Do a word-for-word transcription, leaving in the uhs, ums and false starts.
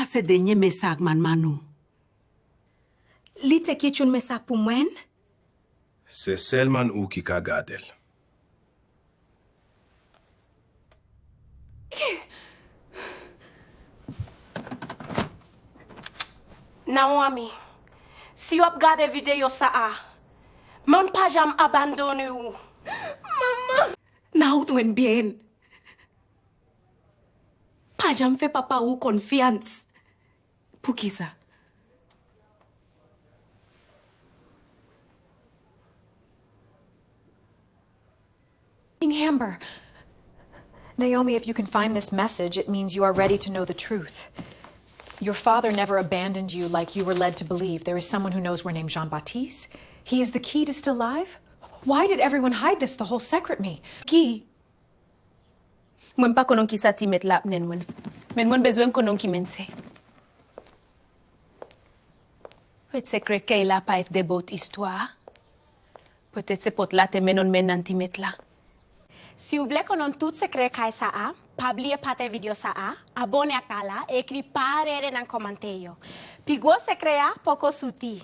Se dènye men sa ak Man Man ou. Li te kite youn men sa pou mwen? Se sèlman ou ki ka gade l. Naomi, si w ap gade videyo sa a, Man pa janm abandone w. Manman! Naomi, byen. Pa janm fè papa ou konfyans. Poukisa? In Amber. Naomi, if you can find this message, it means you are ready to know the truth. Your father never abandoned you like you were led to believe. There is someone who knows we're named Jean Baptiste. He is the key to still life. Why did everyone hide this the whole secret me? Ki? Mwen m pa konn ki sa ti mèt la ap nenn mwen. Men mwen bezwen konn ki men se. Pèt sekrè kay la pa et de bot istwa. Petèt se pòt la te mennen men nan ti mèt la. Si w vle konn tout sekrè kay sa a, pa bliye pate videyo sa a, abone ak kay la, ekri pa rere nan kòmantè yo. Pi gwo sekrè a poko soti.